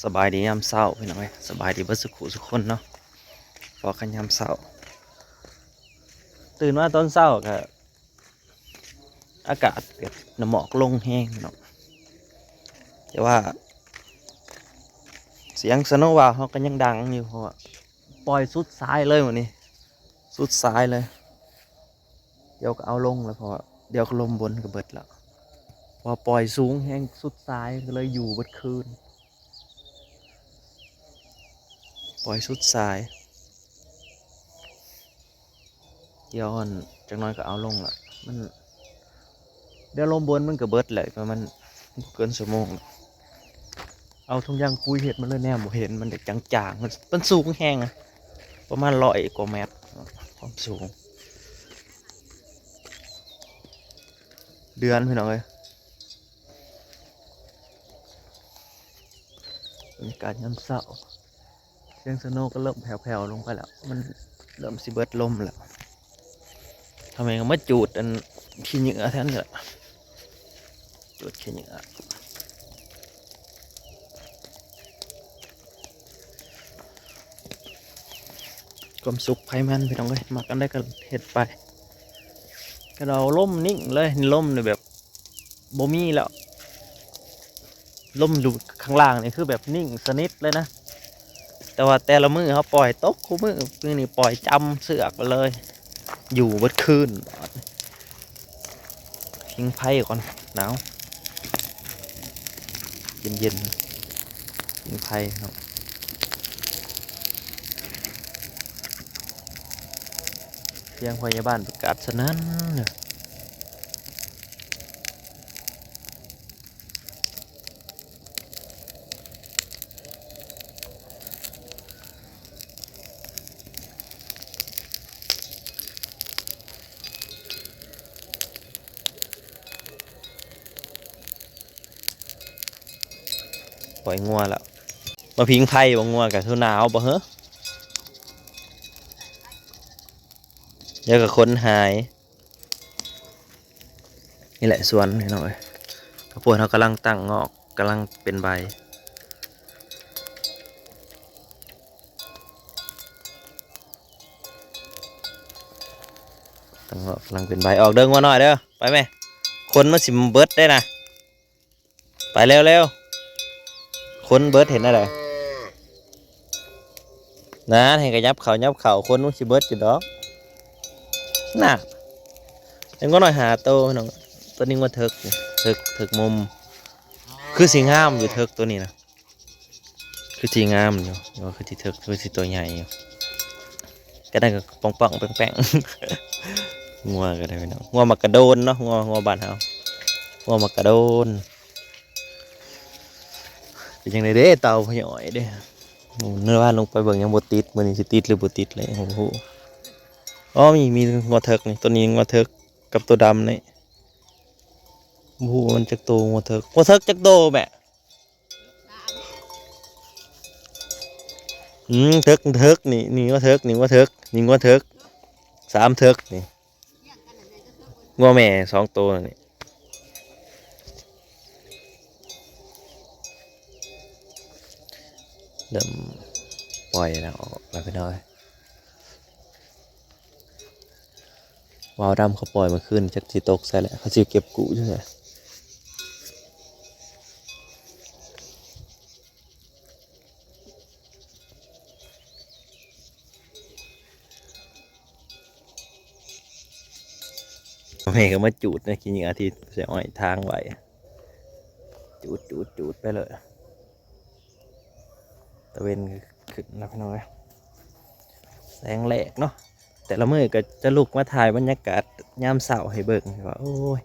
ສະບາຍດີຍາມເຊົ້າພີ່ນ້ອງເອີຍ ສະບາຍດີເບິດສຸຂູສຸຄົນເນາະ. ພໍກັນຍາມເຊົ້າ ຕື່ນມາຕອນເຊົ້າກະອາກາດກະນ້ຳໝອກລົງແຮງເນາະ ແຕ່ວ່າສຽງສະໂນວາວເຮົາກະຍັງດັງຢູ່ ເພາະວ່າປ່ອຍສຸດສາຍເລີຍມື້ນີ້ ສຸດສາຍເລີຍ. ດຽວກະເອົາລົງແລ້ວ ເພາະວ່າດຽວກະລົມບົນກະເບິດແລ້ວ ເພາະວ່າປ່ອຍສູງແຮງສຸດສາຍ ກະເລີຍຢູ່ເບິດຄືນ ປ່ອຍສຸດສາຍ. ດຽວອັນຈັກໜ້ອຍກະເອົາລົງລະ ມັນ ດຽວລົມບົນມັນກະເບິດແຫຼະ ປະມານບໍ່ເກີນຊົ່ວໂມງ. ເອົາຖົງຢາງປຸຍເຮັດມັນເລີຍແນມບໍ່ເຫັນ ມັນຈາງໆ ມັນ ມັນສູງແຮງ ປະມານຮ້ອຍກວ່າແມັດ ຄວາມສູງ ເດືອນພີ່ນ້ອງເອີຍ. ບັນຍາກາດຍາມເຊົ້າ ສຽງສະໂນກະເລີ່ມແຜ່ວໆລົງໄປແລ້ວ ມັນເລີ່ມຊິເບິດລົມແລ້ວ. ທຳໄມກະມາຈູດອັນຂີ້ເຫຍື້ອແທນນີ້ລະ ຈູດຂີ້ເຫຍື້ອ. ຄວາມສຸກໃຜມັນພີ່ນ້ອງເອີຍ ມັກອັນໃດກະເຮັດໄປ. ກະເອົາລົມນິ່ງເລີຍ ລົມນີ້ແບບບໍ່ມີແລ້ວ ລົມຢູ່ຂ້າງລ່າງນີ້ຄືແບບນິ່ງສະໜິດເລີຍນະ ແຕ່ວ່າແຕ່ລະມື້ເຮົາປ່ອຍຕົກຄູ່ມື້ ມື້ນີ້ປ່ອຍຈຳເຊືອກໄປເລີຍ ຢູ່ເບິດຄືນ. ຜິງໄຟກ່ອນ ໜາວ ເຢັນໆ ຜິງໄຟເນາະ. ສຽງພະຍາບານປະກາດສະໜັ່ນ. ປ່ອຍງົວແລ້ວ ມາຜິງໄຟບໍ່ ງົວກະຄືໜາວບໍ່ເຮີ ດຽວກະຂົນຫາຍ. ນີ້ແຫຼະສວນພີ່ນ້ອງເອີຍ ເຂົ້າໂພດເຮົາກຳລັງຕັ້ງງອກ ກຳລັງເປັນໃບ ຕັ້ງງອກກຳລັງເປັນໃບ. ອອກເດີງົວນ້ອຍເດີ ໄປແມ່ ຂົນມັນຊິເບິດເດ້ນະ. ໄປເລັວໆ ຄົນເບິດເຫັນແນວໃດ ນານ ໃຫ້ກະຫຍັບເຂົ້າ ຫຍັບເຂົ້າ ຄົນມັນຊິເບິດຢູ່ດອກ ນະ. ຍັງກໍໜ້ອຍຫ້າໂຕພີ່ນ້ອງ ໂຕນີ້ວ່າເຖິກ ເຖິກ ເຖິກມຸມ ຄືຊິງາມຢູ່ເຖິກໂຕນີ້ນະ ຄືຊິງາມຢູ່ ວ່າຄືຊິເຖິກ ຄືຊິໂຕໃຫຍ່ຢູ່. ກະໄດ້ກະປ່ອງໆແປ້ງໆ ງົວກະໄດ້ພີ່ນ້ອງ ງົວໝາກກະໂດນເນາະ ງົວ ງົວບ້ານເຮົາ ງົວໝາກກະໂດນ. ເປັນຈັ່ງໃດເດ້ ເຕົ່າພະຍອຍເດ້ ເມື່ອວານລົງໄປເບິ່ງຍັງບໍ່ຕິດ ມື້ນີ້ຊິຕິດຫຼືບໍ່ຕິດເລີຍ ໂອ້ໂຫ. ອໍ ມີ ມີງົວເຖິກນີ້ ໂຕນີ້ງົວເຖິກກັບໂຕດຳນີ້ ບໍ່ຮູ້ວ່າມັນຈັກໂຕ ງົວເຖິກ ງົວເຖິກຈັກໂຕແມະ. ອືມ ເຖິກ ເຖິກ ນີ້ ນີ້ງົວເຖິກ ນີ້ງົວເຖິກ ນີ້ງົວເຖິກ ສາມເຖິກນີ້ ງົວແມ່ສອງໂຕນີ້. ເລີ່ມປ່ອຍແລ້ວ ອອກແລ້ວພີ່ນ້ອງເອີຍ. ວາວດຳເຂົາປ່ອຍມື້ຄືນ ຈັກຊິຕົກໃສແຫຼະ ເຂົາຊິເກັບກູ້ຢູ່ໃສ. ແມ່ກະມາຈູດນະ ຂີ້ເຫຍື້ອທີ່ໃສ່ອ້ອຍທາງໄວ້ ຈູດ ຈູດ ຈູດໄປເລີຍ. ຕາເວັນຂຶ້ນແລ້ວພີ່ນ້ອງເອີຍ ແສງແລກເນາະ. ແຕ່ລະມື້ກະຈະລຸກມາຖ່າຍບັນຍາກາດຍາມເຊົ້າໃຫ້ເບິ່ງ ວ່າ ໂອ້ຍ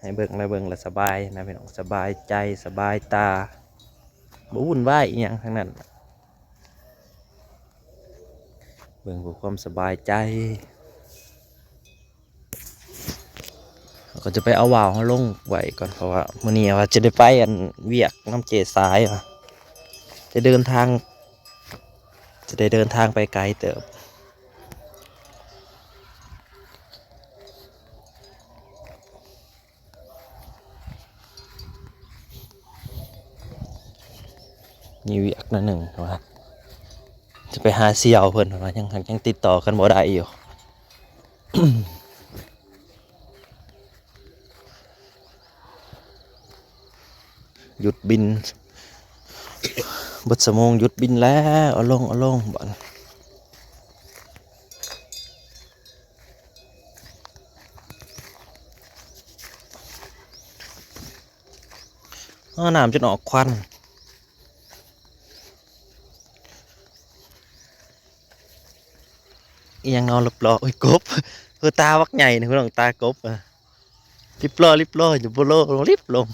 ໃຫ້ເບິ່ງລະເບິ່ງລະສະບາຍນະພີ່ນ້ອງ ສະບາຍໃຈສະບາຍຕາ ບໍ່ວຸ່ນວາຍອີ່ຫຍັງທັງນັ້ນ ເບິ່ງເພື່ອຄວາມສະບາຍໃຈ. ເຮົາກະຈະໄປເອົາວາວເຮົາລົງໄວ້ກ່ອນ ເພາະວ່າມື້ນີ້ວ່າຈະໄດ້ໄປອັນວຽກນຳເຈ້ສາຍ ຈະເດີນທາງ ຈະໄດ້ເດີນທາງໄປໄກເຕີບ. ມີວຽກໜ້ອຍໜຶ່ງວ່າ ຈະໄປຫາສ່ຽວເພິ່ນວ່າ ຍັງ ຍັງຕິດຕໍ່ກັນບໍ່ໄດ້ຢູ່. ຢຸດບິນ ເບິດຊົ່ວໂມງຢຸດບິນແລ້ວ ເອົາລົງ ເອົາລົງບາດນີ້. ອ້າ ນ້ຳຈົນອອກຄວັນ. ອີ່ຫຍັງນໍ ລິບລໍ? ໂອ້ຍ ກົບ ເອີ ຕາບັກໃຫຍ່ນີ້ ພີ່ນ້ອງ ຕາກົບ ອະ ລິບລໍ ລິບລໍ ຢູ່ບໍ່ລໍ ລິບລົງ.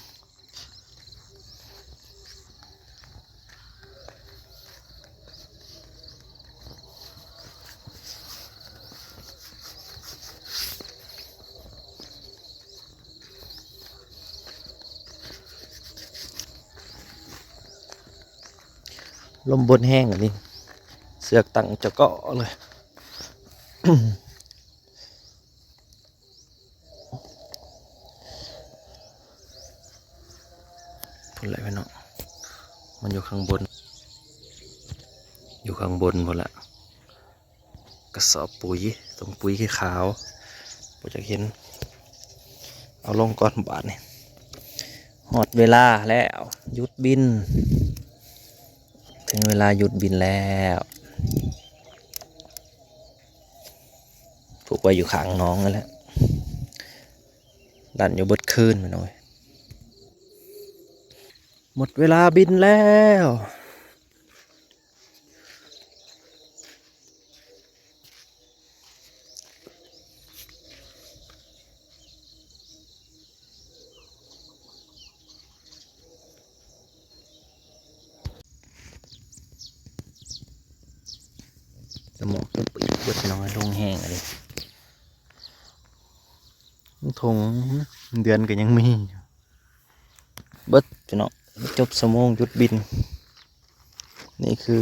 ລົມບົດແຮງອັນນີ້ ເຊືອກຕັ້ງຈະເກາະເລີຍ. ພຸ້ນແຫຼະພີ່ນ້ອງ ມັນຢູ່ຂ້າງບົນ ຢູ່ຂ້າງບົນພຸ້ນລະ. ກະສອບປຸຍ ຖົງປຸຍຂາວ ບໍ່ຢາກເຫັນ. ເອົາລົງກ່ອນບາດນີ້ ຮອດເວລາແລ້ວ ຢຸດບິນ ເຖິງເວລາຢຸດບິນແລ້ວ. ຜູກໄວ້ຢູ່ຂ້າງໜອງນັ້ນແຫຼະ ດັນຢູ່ເບິດຄືນ ພີ່ນ້ອງເອີຍ. ໝົດເວລາບິນແລ້ວ. ສະໝອກຈົນປີກເບິດ ພີ່ນ້ອງເອີຍ ລົງແຮງອີ່ຫຼີ. ຖົງເດືອນກໍຍັງມີຢູ່. ເບິດພີ່ນ້ອງ ຈົບຊົ່ວໂມງຢຸດບິນ. ນີ້ຄື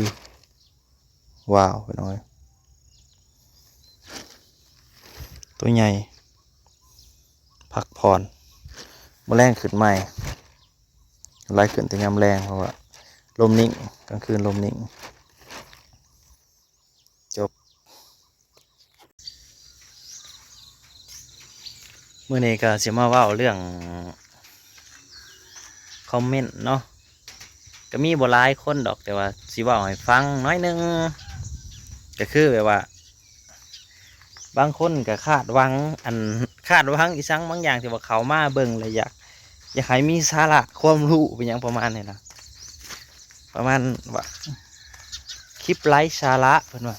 ວ້າວ ພີ່ນ້ອງເອີຍ ໂຕໃຫຍ່ ພັກຜ່ອນ. ມື້ແລງຂຶ້ນໃໝ່ ໄລ່ຂຶ້ນແຕ່ຍາມແລງ ເພາະວ່າລົມນິ່ງ ກາງຄືນລົມນິ່ງ. ຈົບ. ມື້ນີ້ກໍຊິມາເວົ້າເລື່ອງຄອມເມັນເນາະ ກໍມີບໍ່ຫຼາຍຄົນດອກ ແຕ່ວ່າຊິເວົ້າໃຫ້ຟັງໜ້ອຍໜຶ່ງ ກໍຄືແບບວ່າ ບາງຄົນກໍຄາດຫວັງ ອັນ ຄາດຫວັງອີ່ຫຍັງບາງຢ່າງ ທີ່ວ່າເຂົ້າມາເບິ່ງແລ້ວຢາກ ຢາກໃຫ້ມີສາລະຄວາມຮູ້ ເປັນຫຍັງປະມານນີ້ນະ ປະມານວ່າ ຄລິບໄຮ້ສາລະ ເພິ່ນວ່າ.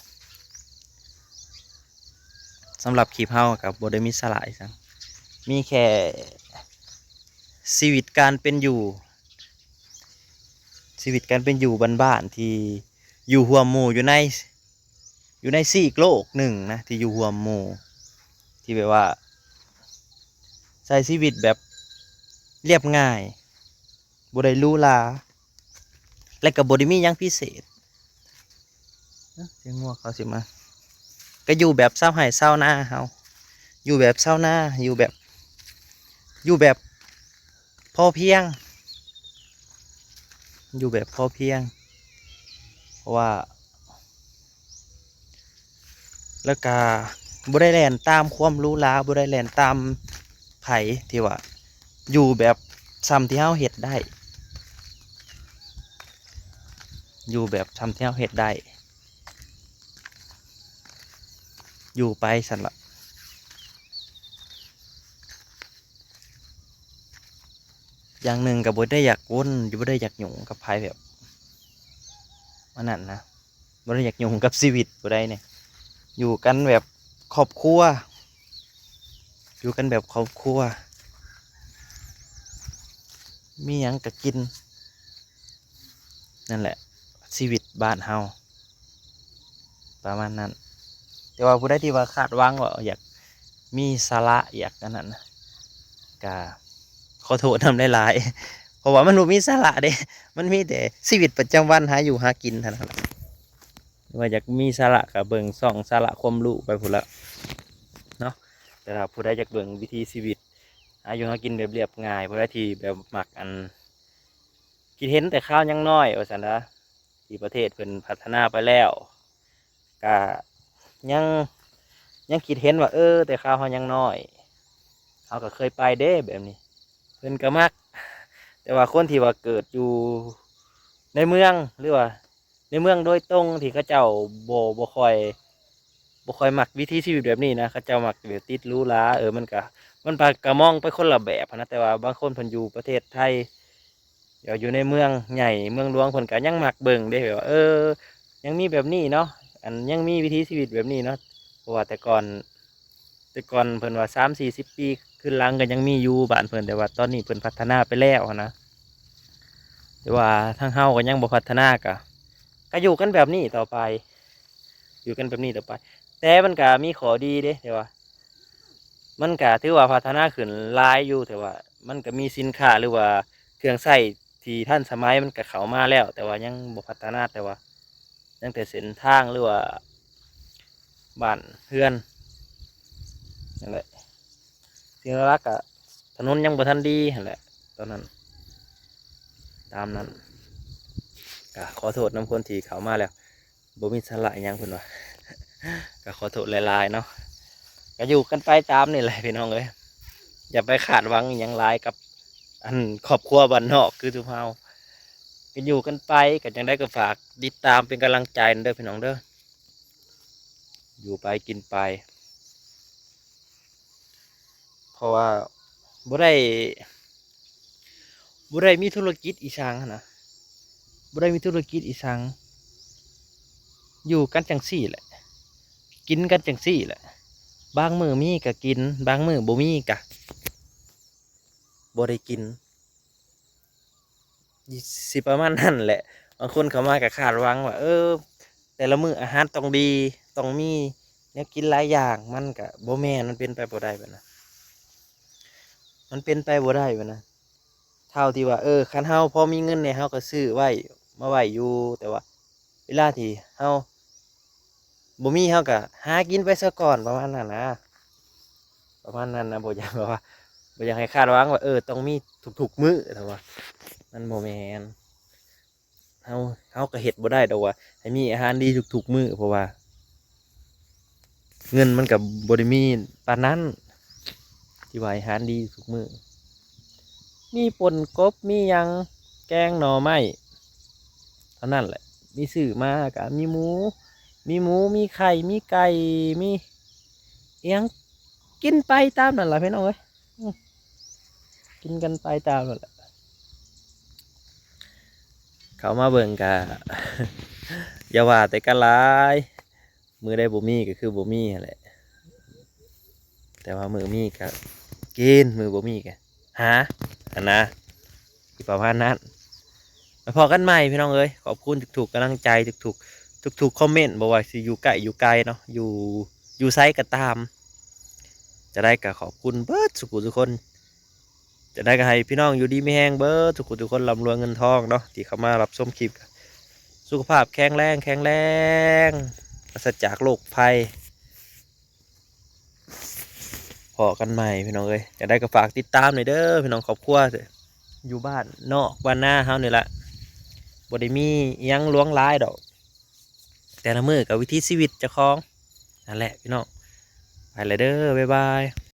ສຳລັບຄລິບເຮົາກໍບໍ່ໄດ້ມີສາລະອີ່ຫຍັງ ມີແຄ່ຊີວິດການເປັນຢູ່ ຊີວິດການເປັນຢູ່ບ້ານໆ ທີ່ຢູ່ຮ່ວມໝູ່ ຢູ່ໃນ ຢູ່ໃນຊີກໂລກໜຶ່ງນະ ທີ່ຢູ່ຮ່ວມໝູ່ ທີ່ແບບວ່າ ໃຊ້ຊີວິດແບບລຽບງ່າຍ ບໍ່ໄດ້ຫຼູຫຼາ ແລະກໍບໍ່ໄດ້ມີຫຍັງພິເສດ. ເອີ ສຽງງົວເຂົາຊິມາ. ກໍຢູ່ແບບຊາວໄຮ່ຊາວນາເຮົາ ຢູ່ແບບຊາວນາ ຢູ່ແບບ ຢູ່ແບບພໍພຽງ ຢູ່ແບບພໍພຽງ ເພາະວ່າ ແລ້ວກະບໍ່ໄດ້ແລ່ນຕາມຄວາມຫຼູຫຼາ ບໍ່ໄດ້ແລ່ນຕາມໃຜ ທີ່ວ່າຢູ່ແບບຊ່ຳທີ່ເຮົາເຮັດໄດ້ ຢູ່ແບບຊ່ຳທີ່ເຮົາເຮັດໄດ້ ຢູ່ໄປຊັ້ນລະ. ຢ່າງໜຶ່ງກໍບໍ່ໄດ້ຢາກວົນ ບໍ່ໄດ້ຢາກຫຍຸ້ງກັບໃຜແບບ ອັນນັ້ນນະ ບໍ່ໄດ້ຢາກຫຍຸ້ງກັບຊີວິດຜູ້ໃດນີ້ ຢູ່ກັນແບບຄອບຄົວ ຢູ່ກັນແບບຄອບຄົວ ມີຫຍັງກໍກິນ ນັ້ນແຫຼະ ຊີວິດບ້ານເຮົາ ປະມານນັ້ນ. ແຕ່ວ່າຜູ້ໃດທີ່ວ່າຄາດຫວັງວ່າຢາກມີສາລະ ຢາກອັນນັ້ນນະ ກະຂໍໂທດນຳຫຼາຍໆ ເພາະວ່າມັນບໍ່ມີສາລະເດ້ ມັນມີແຕ່ຊີວິດປະຈຳວັນ ຫາຢູ່ຫາກິນເທົ່ານັ້ນແຫຼະ. ວ່າຢາກມີສາລະກໍເບິ່ງຊ່ອງສາລະຄວາມຮູ້ໄປພຸ້ນລະເນາະ. ແຕ່ຖ້າຜູ້ໃດຢາກເບິ່ງວິຖີຊີວິດ ຫາຢູ່ຫາກິນແບບລຽບງ່າຍ ຜູ້ໃດທີ່ແບບມັກອັນ ຄິດເຫັນແຕ່ຄາວຍັງນ້ອຍວ່າຊັ້ນນະ ທີ່ປະເທດເພິ່ນພັດທະນາໄປແລ້ວ ກະຍັງ ຍັງຄິດເຫັນວ່າ ເອີ ແຕ່ຄາວເຮົາຍັງນ້ອຍ ເຮົາກໍເຄີຍໄປເດ້ແບບນີ້ ເພິ່ນກໍມັກ. ແຕ່ວ່າຄົນທີ່ວ່າເກີດຢູ່ໃນເມືອງ ຫຼືວ່າໃນເມືອງໂດຍຕົງ ທີ່ເຂົາເຈົ້າບໍ່ ບໍ່ຄ່ອຍ ບໍ່ຄ່ອຍມັກວິຖີຊີວິດແບບນີ້ນະ ເຂົາເຈົ້າມັກແບບຕິດຫຼູຫຼາ ເອີ ມັນກະ ມັນກະມອງໄປຄົນລະແບບຫັ້ນນະ. ແຕ່ວ່າບາງຄົນເພິ່ນຢູ່ປະເທດໄທ ເຈົ້າຢູ່ໃນເມືອງໃຫຍ່ເມືອງຫຼວງ ເພິ່ນກໍຍັງມັກເບິ່ງເດ້ ແບບວ່າ ເອີ ຍັງມີແບບນີ້ເນາະ ອັນ ຍັງມີວິຖີຊີວິດແບບນີ້ເນາະ. ເພາະວ່າແຕ່ກ່ອນ ແຕ່ກ່ອນເພິ່ນວ່າສາມສີ່ສິບປີຄືນຫຼັງກໍຍັງມີຢູ່ບ້ານເພິ່ນ ແຕ່ວ່າຕອນນີ້ເພິ່ນພັດທະນາໄປແລ້ວຫັ້ນນະ. ແຕ່ວ່າທາງເຮົາກໍຍັງບໍ່ພັດທະນາ ກໍ ກໍຢູ່ກັນແບບນີ້ຕໍ່ໄປ ຢູ່ກັນແບບນີ້ຕໍ່ໄປ. ແຕ່ມັນກໍມີຂໍ້ດີເດ້ ແຕ່ວ່າ ມັນກະຖືວ່າພັດທະນາຂຶ້ນຫຼາຍຢູ່ ແຕ່ວ່າມັນກະມີສິນຄ້າ ຫຼືວ່າເຄື່ອງໃຊ້ທີ່ທັນສະໄໝ ມັນກະເຂົ້າມາແລ້ວ ແຕ່ວ່າຍັງບໍ່ພັດທະນາ ແຕ່ວ່າຍັງແຕ່ເສັ້ນທາງ ຫຼືວ່າບ້ານເຮືອນນັ້ນແຫຼະ. ສິ່ງຫຼັກໆກະຖະໜົນຍັງບໍ່ທັນດີຫັ້ນແຫຼະ ຕອນນັ້ນ ຕາມນັ້ນ. ກະຂໍໂທດນຳຄົນທີ່ເຂົ້າມາແລ້ວ ບໍ່ມີສາລະຫຍັງເພິ່ນວ່າ ກໍຂໍໂທດຫຼາຍໆເນາະ. ກໍຢູ່ກັນໄປຕາມນີ້ແຫຼະພີ່ນ້ອງເອີຍ ຢ່າໄປຄາດຫວັງອີ່ຫຍັງຫຼາຍກັບ ອັນ ຄອບຄົວບ້ານນອກຄືຊຸມເຮົາ. ກໍຢູ່ກັນໄປ ກໍຈັ່ງໃດກໍຝາກຕິດຕາມເປັນກຳລັງໃຈເດີພີ່ນ້ອງເດີ ຢູ່ໄປກິນໄປ. ເພາະວ່າບໍ່ໄດ້ ບໍ່ໄດ້ມີທຸລະກິດອີ່ຫຍັງຫັ້ນນະ ບໍ່ໄດ້ມີທຸລະກິດອີ່ຫຍັງ ຢູ່ກັນຈັ່ງຊີ້ແຫຼະ ກິນກັນຈັ່ງຊີ້ແຫຼະ. ບາງມື້ມີກໍກິນ ບາງມື້ບໍ່ມີກໍບໍ່ໄດ້ກິນ. ຊິປະມານນັ້ນແຫຼະ. ບາງຄົນເຂົ້າມາກໍຄາດຫວັງວ່າ ເອີ ແຕ່ລະມື້ອາຫານຕ້ອງດີ ຕ້ອງມີແນວກິນຫຼາຍຢ່າງ ມັນກະບໍ່ແມ່ນ ມັນເປັນໄປບໍ່ໄດ້ແບບນັ້ນ ມັນເປັນໄປບໍ່ໄດ້ແບບນັ້ນ. ເທົ່າທີ່ວ່າ ເອີ ຄັນເຮົາພໍມີເງິນແດ່ ເຮົາກໍຊື້ໄວ້ ມາໄວ້ຢູ່ ແຕ່ວ່າເວລາທີ່ເຮົາ ບໍ່ມີເຮົາກໍຫາກິນໄປຊະກ່ອນ ປະມານນັ້ນນະ ປະມານນັ້ນນະ. ບໍ່ຢາກແບບວ່າ ບໍ່ຢາກໃຫ້ຄາດຫວັງວ່າ ເອີ ຕ້ອງມີທຸກໆມື້ ແຕ່ວ່າມັນບໍ່ແມ່ນ ເຮົາ ເຮົາກໍເຮັດບໍ່ໄດ້ດອກວ່າໃຫ້ມີອາຫານດີທຸກໆມື້ ເພາະວ່າເງິນມັນກໍບໍ່ໄດ້ມີປານນັ້ນ ທີ່ວ່າອາຫານດີທຸກມື້. ມີປົ່ນກົບ ມີຫຍັງ ແກງໜໍ່ໄມ້ ເທົ່ານັ້ນແຫຼະ. ມີຊື້ມາກໍມີໝູ ມີໝູ ມີໄຂ່ ມີໄກ່ ມີອີ່ຫຍັງ ກິນໄປຕາມນັ້ນລະພີ່ນ້ອງເອີຍ ອືມ ກິນກັນໄປຕາມນັ້ນລະ. ເຂົ້າມາເບິ່ງກະ ຢ່າວ່າແຕ່ກັນຫຼາຍ ມື້ໃດບໍ່ມີກໍຄືບໍ່ມີຫັ້ນແຫຼະ ແຕ່ວ່າມື້ມີກໍກິນ ມື້ບໍ່ມີກໍຫາ ຫັ້ນນະ ຊິປະມານນັ້ນ. ມາພໍ້ກັນໃໝ່ພີ່ນ້ອງເອີຍ ຂອບຄຸນທຸກໆກຳລັງໃຈ ທຸກໆ ທຸກໆຄອມເມັນ ບໍ່ວ່າຊິຢູ່ໃກ້ຢູ່ໄກເນາະ ຢູ່ ຢູ່ໃສກໍຕາມ ຈັ່ງໃດກໍຂອບຄຸນເບິດສູ່ຜູ້ສູ່ຄົນ. ຈັ່ງໃດກໍໃຫ້ພີ່ນ້ອງຢູ່ດີມີແຮງເບິດທຸກຜູ້ທຸກຄົນ ລ່ຳລວຍເງິນທອງເນາະ ທີ່ເຂົ້າມາຮັບຊົມຄລິບ. ສຸຂະພາບແຂງແຮງ ແຂງແຮງ ປາສະຈາກໂລກໄພ. ພໍ້ກັນໃໝ່ພີ່ນ້ອງເອີຍ ຈັ່ງໃດກໍຝາກຕິດຕາມແດ່ເດີພີ່ນ້ອງ ຄອບຄົວ ຢູ່ບ້ານນອກບ້ານນາເຮົານີ້ລະ ບໍ່ໄດ້ມີອີ່ຫຍັງຫຼວງຫຼາຍດອກ ແຕ່ລະມື້ກໍວິຖີຊີວິດເຈົ້າຂອງ ນັ້ນແຫຼະພີ່ນ້ອງ ໄປລະເດີ ບາຍບາຍ.